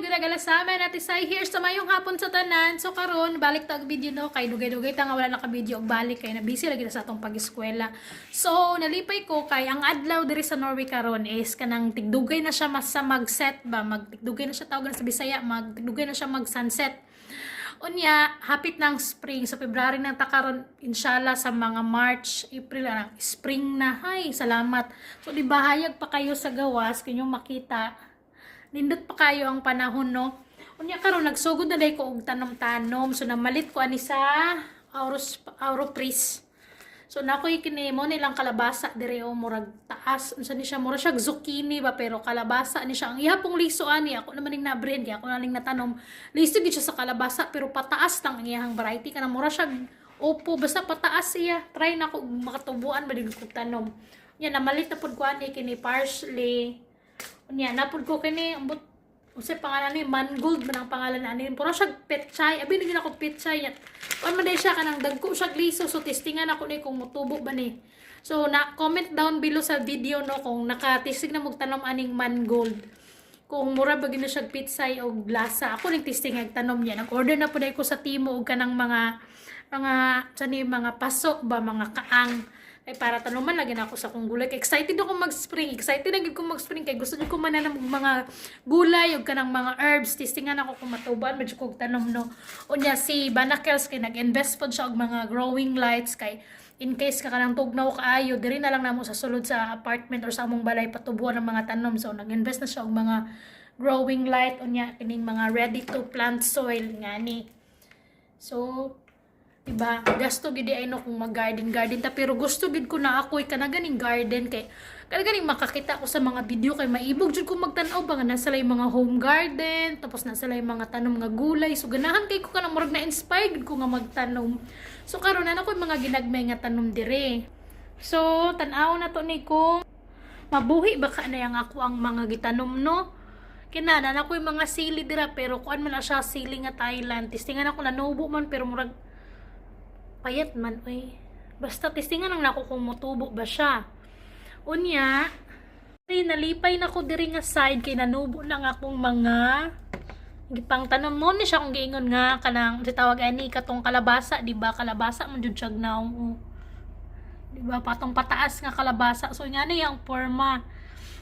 Good sa amin at isay here sa mayong hapon sa tanan. So karon balik ta og video, no, kay dugay-dugay ta nga wala naka video og balik kay na busy lagi ta sa atong pag-eskwela. So nalipay ko kay ang adlaw diri sa Norway karon is kanang tigdugay na siya mas sa mag-set ba, magtigdugay na siya, tawagan sa Bisaya, magtigdugay na siya mag-sunset. Unya, hapit ng spring. So, February na ta karon, inshallah, sa mga March, April, na, spring na. Hay, salamat. So, di ba, hayag pa kayo sa gawas, kanyong makita. Nindot pa kayo ang panahon, no? Unya, karon nagsugod na day ko og tanom-tanom. So, namalit ko ani sa Auros, Europris. So nakoy kini mo nilang kalabasa dire o, murag taas unsa ni siya, murag siya zucchini ba, pero kalabasa ni siya. Ang iya pong liso ani, ako naman ning nabrehend kay ako na ning natanom. Liso gid siya sa kalabasa pero pataas lang ang iyang variety, kanang mura siya opo, basta pataas siya. Try na ko makatubuan ba ko tanom. Nya namalit na pud ko ani kini parsley. Unya napud ko kini, ambot unsay pangalan ni, mangold man ang pangalan ani. Puro siya petchay. Abi na ako petchay. Kuan man day siya, kanang dagko siya liso, so testingan ako ni kung motubo ba ni. So na comment down below sa video, no, kung nakatisig na mog tanom aning mangold. Kung mura ba gino siya pitsay og lasa. Ako ning testing ag tanom niya. Nag-order na pud ko sa Temu og kanang mga sa ni mga paso ba, mga kaang ay para tanuman lagi na ako sa akong gulay. Kay excited ako mag-spring. Excited na gid ko mag-spring kay gusto jud ko mananam og mga gulay ug kanang mga herbs. Testingan ako kung matuban medyo kog tanom, no. Unya si Banakels kay nag-invest pod siya og mga growing lights kay in case ka kanang tugnaw kaayo, diri na lang namo sa sulod sa apartment or sa among balay patubuan ng mga tanom. So nag-invest na siya og mga growing light, unya kining mga ready to plant soil ngani. So diba? Gasto gid ay no kung mag-garden garden ta, pero gusto gid ko na ako'y kana ganing garden kay kana ganing makakita ko sa mga video kay maibog jud ko magtan-aw ba nga nasa lay mga home garden, tapos nasa lay mga tanom nga gulay. So ganahan kay ko, kanang murag na inspired gid ko nga magtanom. So karon na ako'y mga ginagmay nga tanom dire. So tan-aw na to ni kung mabuhi ba ka na yang ako ang mga gitanom, no. Kina na ako'y mga sili dira, pero kuan man na siya, sili nga Thailand. Testingan ako, nanubo man pero murag payat man oy. Basta testingan lang nako kung motubo ba siya. Unya, ay, nalipay na ko diri nga side kay nanubo na nga akong mga gipang tanom mo ni siya kung giingon nga kanang si tawag ani katong kalabasa, di ba? Kalabasa man jud siya naong, oh. Di ba, patong pataas nga kalabasa. So nga ni ang forma.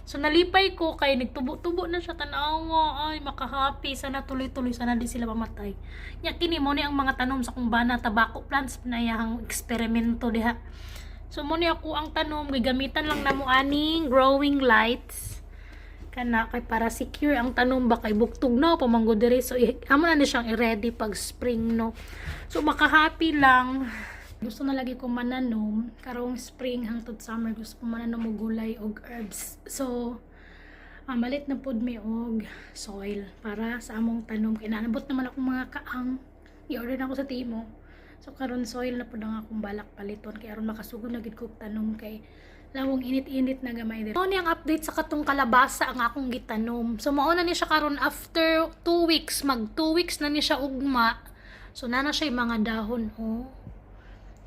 So nalipay ko kay nagtubo-tubo na siya, tan-aw mo. Ay, makahappy, sana tuloy-tuloy, sana di sila mamatay. Nya kini mo ni ang mga tanom sa kong bana, tobacco plants na iyang eksperimento diha. So mo ni ako ang tanom, gigamitan lang namo aning growing lights. Kana kay para secure ang tanom ba kay buktog na pamanggo diri, so amo na ni siyang i-ready pag spring, no. So makahappy lang. Gusto na lagi ko mananom karong spring hangtod summer, gusto ko mananom og gulay og herbs. So malit na pod mi og soil para sa among tanom kay naanabot naman akong mga kaang, i-order na ako sa Temu. So karon soil na pod ang akong balak paliton kay aron makasugod na gid ko og tanom kay lawong init-init na gamay diri. Mao ni ang update sa katong kalabasa ang akong gitanom. So mao na ni siya karon after 2 weeks, mag 2 weeks na ni siya ugma. So nana siya yung mga dahon, oh.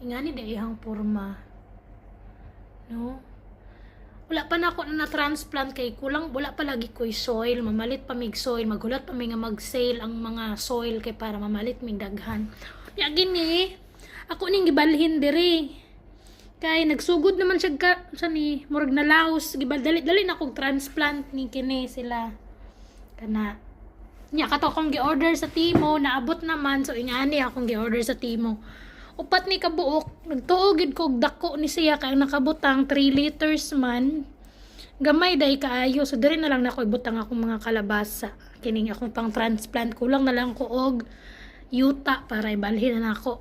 Ingani di ihang porma. No? Wala pa na ako na na-transplant kay kulang, wala pa lagi ko'y soil, mamalit pa mig soil, magulat pa mi nga mag-sale ang mga soil kay para mamalit mig daghan. Ya gini, ako ning gibalhin diri. Kay nagsugod naman siya ka, sa ni murag nalaos, gibal dali dali na kog transplant ni kini sila. Kana nya kato akong gi-order sa Temu, naabot naman, so ingani akong gi-order sa Temu. Upat ni kabuok, nagtuo gid ko og dako ni siya kay ang nakabutang 3 liters man. Gamay day kaayo, so diri na lang nako ibutang akong mga kalabasa. Kining akong pang transplant, kulang na lang ko og yuta para ibalhin na nako.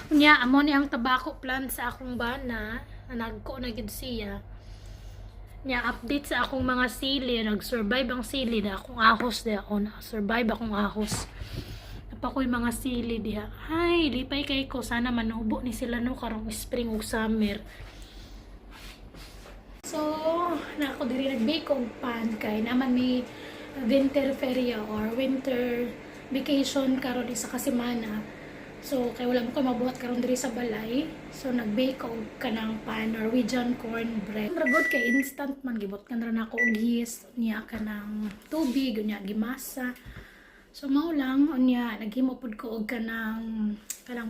Nya amo ni ang tobacco plant sa akong bana, na nagko na gid siya. Nya update sa akong mga sili, nag-survive ang sili na akong ahos diha, oh, na-survive akong ahos. Napa ko'y mga sili diha. Hay, lipay kay ko, sana manubo ni sila, no, karong spring ug summer. So, na ako diri nag-bake og pan kay naman may winter feria or winter vacation karon isa ka semana. So, kay wala mo koy mabuhat karon diri sa balay. So, nag-bake og kanang pan, Norwegian cornbread. Mura good kay instant man, gibot kan ra nako og yeast, niya kanang tubig, unya gimasa. So mao lang. Unya naghimo pud ko og kanang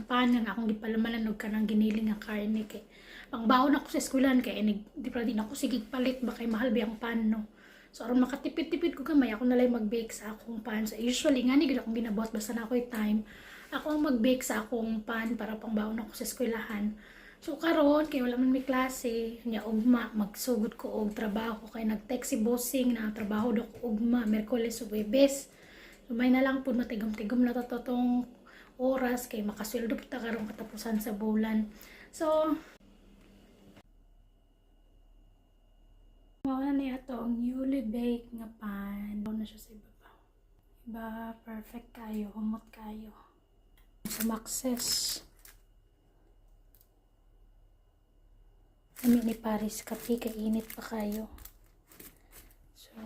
pan nga akong gipalamanan og kanang giniling nga karne kay pangbaon ako sa eskwelahan, kay inig di pa din ako sige palit ba kay mahal ba ang pan, no? So aron makatipid-tipid ko gamay, ako na lang mag-bake sa akong pan. So usually nga ni gid akong ginabuhat, basta na ako'y time, ako ang mag-bake sa akong pan para pangbaon ako sa eskwelahan. So karon kay wala man may klase, nya ugma magsugod ko og trabaho kay nag-text si bossing na trabaho daw ko ugma, Miyerkules ug Huwebes. So may na lang pud, matigom-tigom na to tong oras kay makasweldo pa ta karong katapusan sa bulan. So mao na niya to ang newly baked nga pan. Mao na siya sa ibabaw. Iba, perfect kayo, humot kayo. Sa Max's. Kami ni Paris kape kay init pa kayo. So,